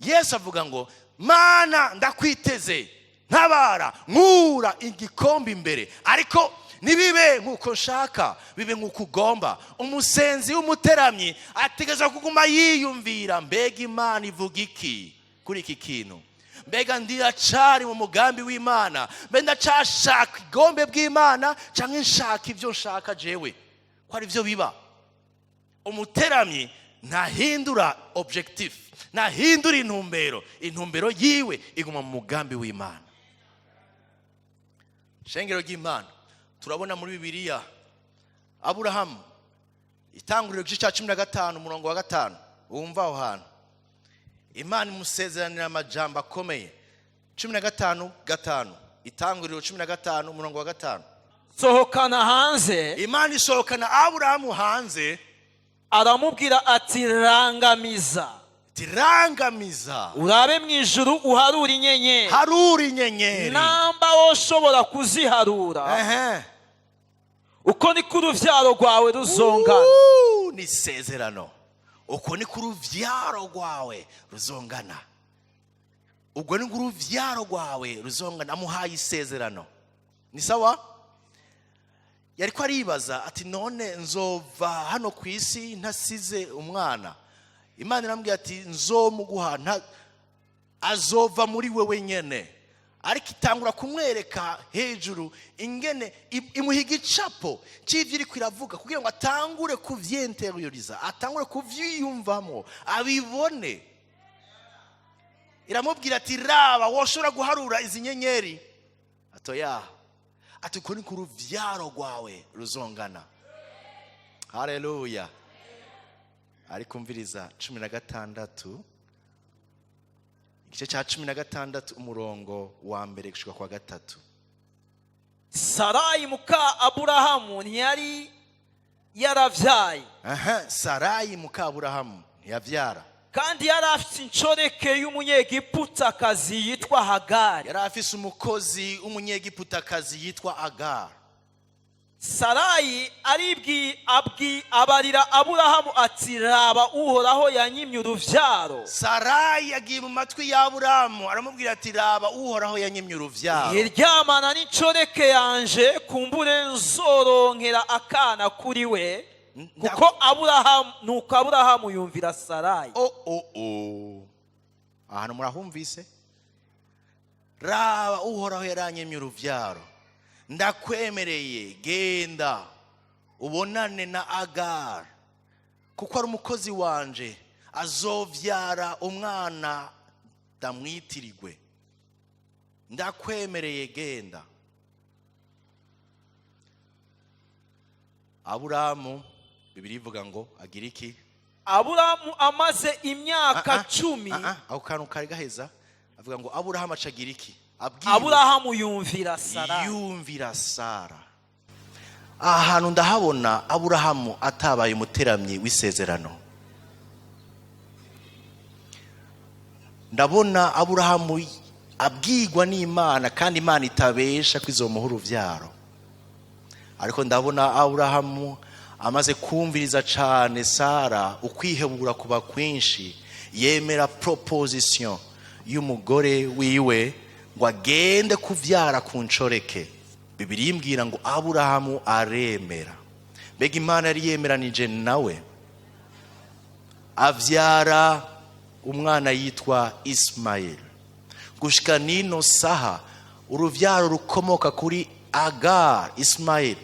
Yesu avuga ngo Mana ndakwiteze, Ntabara, nkura igikombe imbere, ariko ntibibe nk'uko nshaka, bibe nk'uko ugomba. Umusenzi w'umuteramyi ategerezwa kuguma yiyumvira: mbega Imana ivuga iki kuri iki kintu? Mbega ndiracari mu mugambi w'Imana? Mbe ndacashaka igombe bw'Imana, canke nshaka ibyo nshaka jewe ko ari byo biba? Umuteramyi ntahindura objectif, ntahindura intumbero. Intumbero yiwe iguma mu mugambi w'Imana. Shengero ry'Imana, turabona muri Bibiliya Aburahamu, Itanguriro igice cya 15, umurongo wa 5. Wumva aho hantu Imana imusezeranira amajambo akomeye. 15:5, Itanguriro 15, umurongo wa 5. Sohokana hanze. Imana isohokana Aburahamu hanze. Aramubwira ati: "Rangamiza." Ati: "Rangamiza." "Urabe mu ijuru, uharura inyenyeri." Harura inyenyeri. "Namba woshobora kuziharura." "Uko niko uruvyaro rwawe ruzongana." Ni isezerano. Uko niko uruvyaro rwawe ruzongana, ubwo niko uruvyaro rwawe ruzongana. Amuhaye isezerano, ni sawa. Yariko aribaza ati: "None nzova hano ku isi ntasize umwana?" Imana iramubwira ati: "Nzomuguha, azova muri wewe nyene." Ariko itangura kumwereka hejuru ingene imuha igicapo cy'ibyo iriko iravuga, kugira ngo atangure kuvyinterioriza, atangure kuvyiyumvamo, abibone. Iramubwira ati: "Raba, woshobora guharura izi nyenyeri?" Atoya. Ati: "Uko niko uruvyaro rwawe ruzongana." Haleluya! Ariko umviriza 16, igice cya 16, umurongo wa 1 gushika kwa 3. Sarayi muka Aburahamu ntiyari yaravyaye. Aha, Sarayi muka Aburahamu ntiyavyara. Kandi yari afite inshoreke y'umunyegiputakazi yitwa Hagari. Yari afise umukozi w'umunyegiputakazi yitwa Agari. Sarayi aribwi abwi abarira Aburahamu ati: "Raba, Uhoraho yanyimye uruvyaro." Sarayi yagiye mu matwi ya Aburahamu, aramubwira ati: "Raba, Uhoraho yanyimye uruvyaro." "Iryamana n'inshoreke yanje, kumbure nzoronkera akana kuri we." Kuko Aburahamu, nuko Aburahamu yumvira Sarayi. O o o, ahantu murahumvise? "Raba, Uhoraho yaranyimye uruvyaro, ndakwemereye, genda ubonane na Agari, kuko ari umukozi wanje, azovyara umwana ndamwitirigwe. Ndakwemereye, genda." Aburahamu, Bibiliya ivuga ngo agira iki? Aburahamu amaze imyaka 10. Ako kantu kari gaheza. Avuga ngo Aburahamu acagira iki? Abwiwe. Aburahamu yumvira Sarayi. Yumvira Sara. Aha hantu ndahabona Aburahamu atabaye umuteramyi w'isezerano. Ndabona Aburahamu abwirwa n'Imana, kandi Imana itabesha ko izomuha uruvyaro. Ariko ndabona Aburahamu amaze kumviriza cane Sara, ukwihebura kuba kwinshi, yemera proposition y'umugore wiwe ngo agende kuvyara ku nshoreke. Bibiliya imbwira ngo Aburahamu aremera. Mbega Imana yari yemeranije nawe? Avyara umwana yitwa Ismael. Gushika nino saha, uruvyaro rukomoka kuri Agar, Ismael,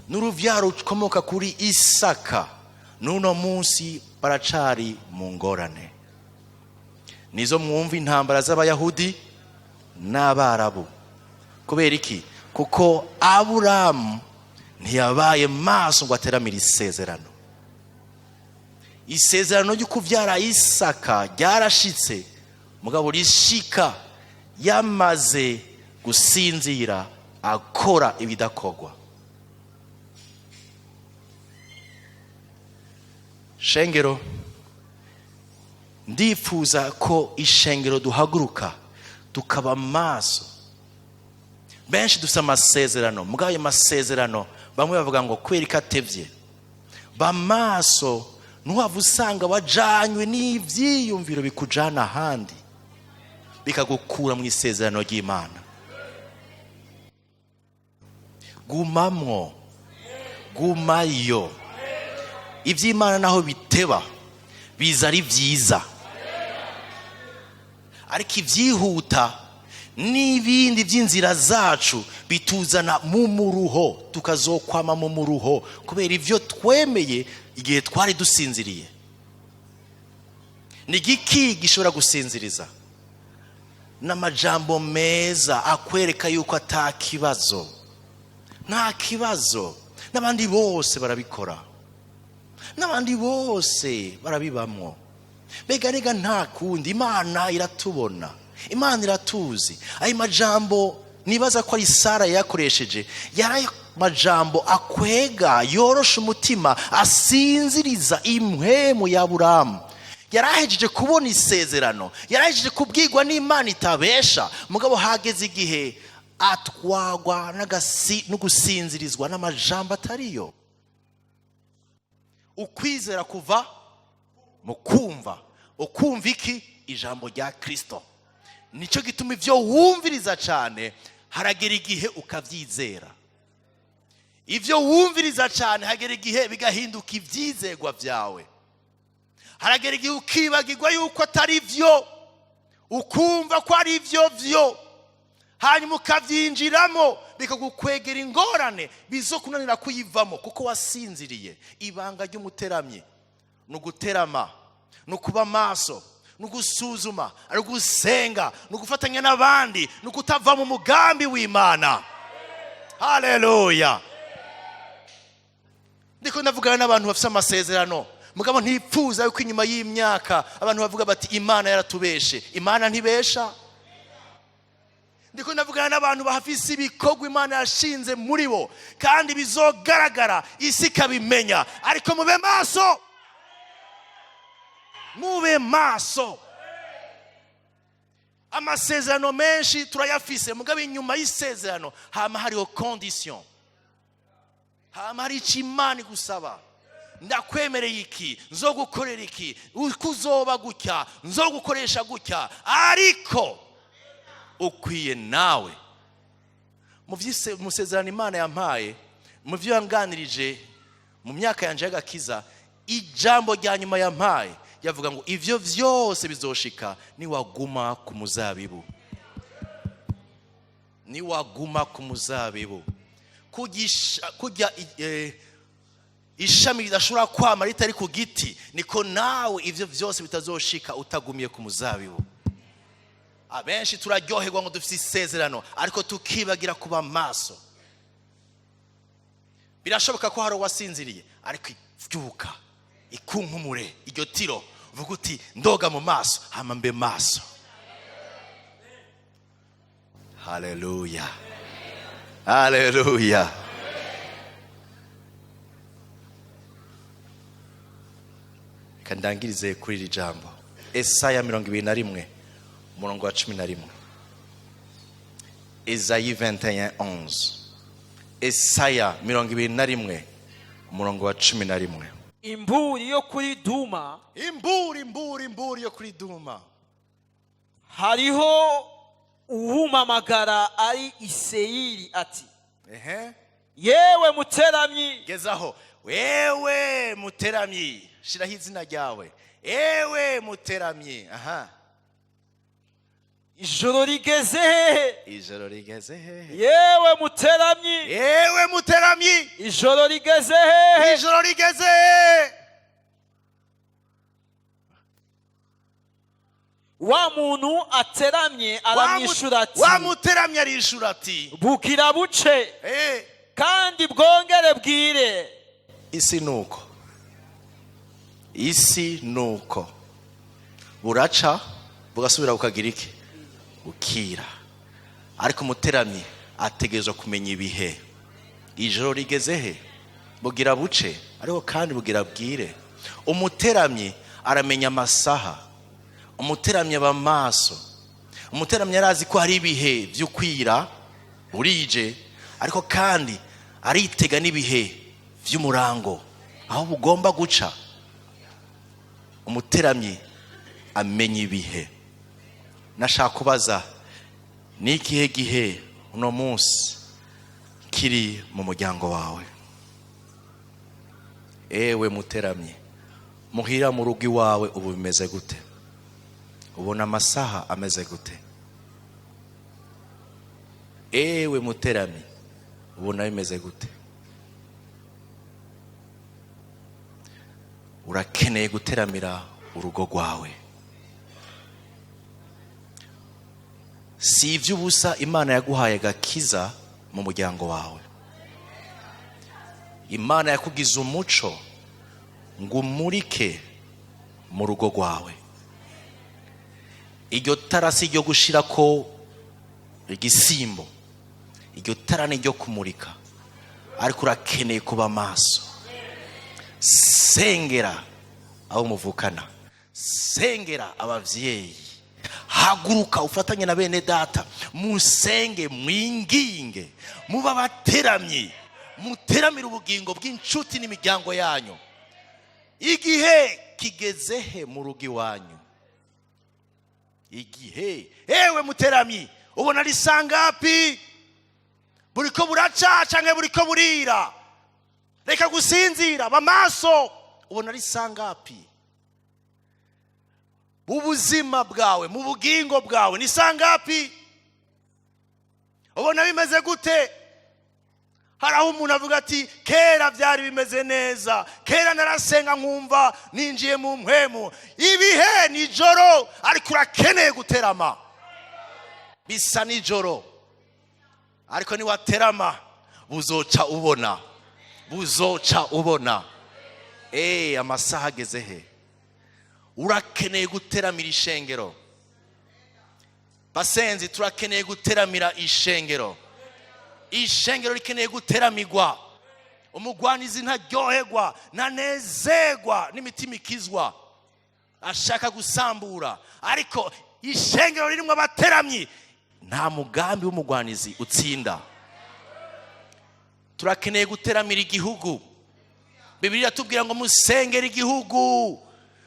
n'uruvyaro rukomoka kuri Isaka, n'uno munsi baracari mu ngorane. Nizo mwumva intambara z'Abayahudi n'Abarabu. Kubera iki? Kuko Aburahamu ntiyabaye maso ngo ateramire isezerano. Isezerano ryo kuvyara Isaka ryarashitse, mugabo rishika yamaze gusinzira, akora ibidakorwa. Shengero, ndifuza ko ishengero duhaguruka tukaba maso. Benshi dufite amasezerano, mugabo ayo masezerano bamwe bavuga ngo kubera ko atevye. Ba maso, ntuhave usanga wajanywe n'ivyiyumviro bikujana ahandi. Bikagukura mu isezerano ry'Imana. Gumamwo, gumayo. Iby'Imana naho biteba biza ari byiza, ariko ibyihuta n'ibindi by'inzira zacu bituzana mu muruho, tukazokwama mu muruho kubera ibyo twemeye igihe twari dusinziriye. Ni igiki gishobora gusinziriza? N'amajambo meza akwereka yuko atakibazo, nta kibazo. N'abandi bose barabikora, n'abandi bose barabibamwo. Mbega rega nta kundi, Imana iratubona, Imana iratuzi. Ayo majambo nibaza ko ari Sara yakoresheje, yari majambo akwega, yorosha umutima, asinziriza impwemu ya Aburahamu. Yarahejeje kubona isezerano, yarahejeje kubwirwa n'Imana itabesha, mugabo hageze igihe atwagwa no gusinzirizwa n'amajambo atariyo. Ukwizera kuva mu kumva. Ukumva iki? Ijambo rya Kristo. Nicyo gituma ivyo wumviriza cyane haragera igihe ukavyizera. Ivyo wumviriza cyane hagera igihe bigahinduka ivyizegwa vyawe. Haragera igihe ukibagirwa yuko atari vyo, ukumva ko ari vyo vyo, hanyuma ukavyinjiramo bikagukwegera ingorane bizokunanira kuyivamo kuko wasinziriye. Ibanga ry'umuteramyi ni uguterama, ni ukuba maso, ni ugusuzuma, ari ugusenga, ni ugufatanya n'abandi, ni ukutava mu mugambi w'Imana. Haleluya. Ndiko ndavugana n'abantu bafite amasezerano, mugabo ntipfuza yuko inyuma y'imyaka abantu bavuga bati Imana yaratubeshe. Imana ntibesha. Ndiko ndavugana n'abantu bafise ibikorwa Imana yashinze muri bo kandi bizogaragara, isi ikabimenya. Ariko mube maso, mube maso. Amasezerano menshi turayafise, mugabo inyuma y'isezerano hama hariho condition, hama hari icyo Imana igusaba. Ndakwemereye iki, nzogukorera iki, uko uzoba gutya, nzogukoresha gutya, ariko ukwiye nawe. Mu sezerano Imana yampaye, mu byo yanganirije mu myaka yanje y'agakiza, ijambo rya nyuma yampaye yavuga ngo ivyo vyose bizoshika niwaguma ku muzabibu. Niwaguma ku muzabibu. Kujya ishami ridashobora kwama ritari ku giti, niko nawe ivyo vyose bitazoshika utagumiye ku muzabibu. Abenshi turaryoherwa ngo dufite isezerano, ariko tukibagira kuba maso. Birashoboka ko hari uwasinziriye, ariko ivyuka ikunkumure iryo tiro, uvuga uti ndoga mu maso hama mbe maso. Haleluya, haleluya. Reka ndangirize kuri iri jambo. Esaya 21 umurongo wa 11. Esayi 21:11. Esaya 21 umurongo wa 11. Imburi yo kuri Duma, imburi, imburi, imburi yo kuri Duma. Hariho uwumamagara ari Iseyiri ati, ehe, yewe muteramyi. Gezaho, wewe muteramyi, shiraho izina ryawe. Ewe muteramyi. Aha. Ijoro rigeze hehe? Ijoro rigeze hehe? Yewe muteramyi. Yewe muteramyi. Ijoro rigeze hehe? Ijoro rigeze hehe? Wa muntu ateramye aramwishura ati, Wa muteramye arishura ati, bukira buce kandi bwongere bwire. Isi nuko, isi nuko buraca bugasubira bukagira iki? Bukira. Ariko umuteramyi ategerezwa kumenya ibihe. Ijoro rigeze he? Bugira buce ariko kandi bugira bwire. Umuteramyi aramenya amasaha. Umuteramyi aba maso. Umuteramyi arazi ko hari ibihe byo kwira burije, ariko kandi aritega n'ibihe by'umurango aho bugomba guca. Umuteramyi amenya ibihe. Nashaka kubaza, ni ikihe gihe uno munsi kiri mu muryango wawe? Ewe muteramye muhira, mu rugo iwawe ubu bimeze gute? Ubona amasaha ameze gute? Ewe muteramye, ubona bimeze gute? Urakeneye guteramira urugo rwawe. Si iby'ubusa Imana yaguhaye agakiza mu muryango wawe. Imana yakugize umuco ngo umurike mu rugo rwawe. Iryo tara si iryo gushira ko igisimbo, iryo tara ni iryo kumurika, ariko urakeneye kuba maso. Sengera abo muvukana, sengera ababyeyi, haguruka ufatanye na bene data, musenge, mwinginge, muba abateramyi, muteramire ubugingo bw'inshuti n'imiryango yanyu. Igihe kigeze he mu rugo iwanyu? Igihe, ewe muteramyi, ubona ari sangapi? Buriko buraca canke buriko burira? Reka gusinzira, ba maso. Ubona ari sangapi? Ubuzima bwawe, mu bugingo bwawe ni sangapi? Ubona bimeze gute? Hari aho umuntu avuga ati kera byari bimeze neza, kera narasenga nkumva ninjiye mu mpwemu. Ibihe nijoro, ariko urakeneye guterama. Bisa nijoro, ariko niwaterama buzoca ubona, buzoca ubona. Amasaha ageze he? Urakeneye guteramira ishengero. Basenzi, turakeneye guteramira ishengero. Ishengero rikeneye guteramirwa. Umugwanizi ntaryoherwa, ntanezerwa n'imitima ikizwa, ashaka gusambura. Ariko ishengero ririmo abateramyi, nta mugambi w'umugwanizi utsinda. Turakeneye guteramira igihugu. Bibiliya iratubwira ngo musengere igihugu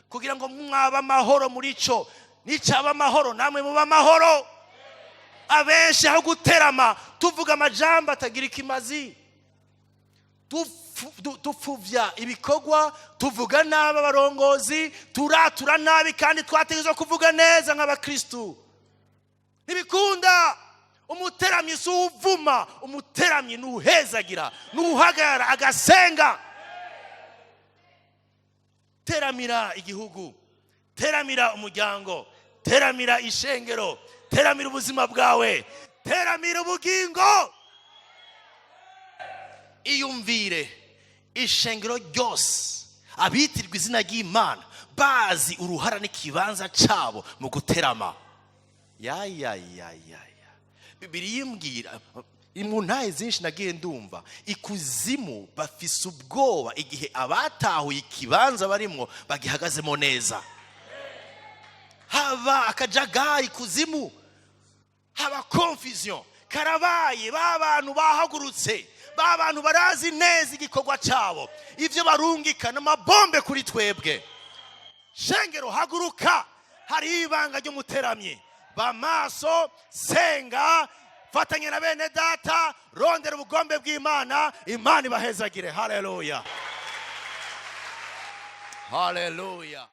kugira ngo mwaba amahoro muri cyo, nicaba amahoro namwe muba amahoro. Abenshi aho guterama tuvuga amajambo atagira ikimazi, dupfuvya ibikorwa, tuvuga nabi abarongozi, turatura nabi kandi twategerezwa kuvuga neza nk'abakristu. Ntibikunda. Umuteramyi si uwuvuma, umuteramyi ni uhezagira, ni uhagarara agasenga. Teramira igihugu, teramira umuryango, teramira ishengero, teramira ubuzima bwawe, teramira ubugingo. Iyumvire ishengero ryose abitirwa izina ry'Imana bazi uruhara n'ikibanza cabo mu guterama. Ya ya ya ya ya. Bibiliya imbwira mu ntahe zinshi nagiye ndumva, ikuzimu bafise ubwoba igihe abatahuye ikibanza barimwo bagihagazemo neza. Haba akajagari ikuzimu, haba confusion, karabaye. Ba bantu bahagurutse, ba bantu barazi neza igikorwa cabo, ivyo barungikana amabombe kuri twebwe. Shengero, haguruka, hari ibanga ry'umuteramyi. Ba maso, senga, fatanya na bene data, rondera ubugombe bw'Imana. Imana ibahezagire. Haleluya, haleluya.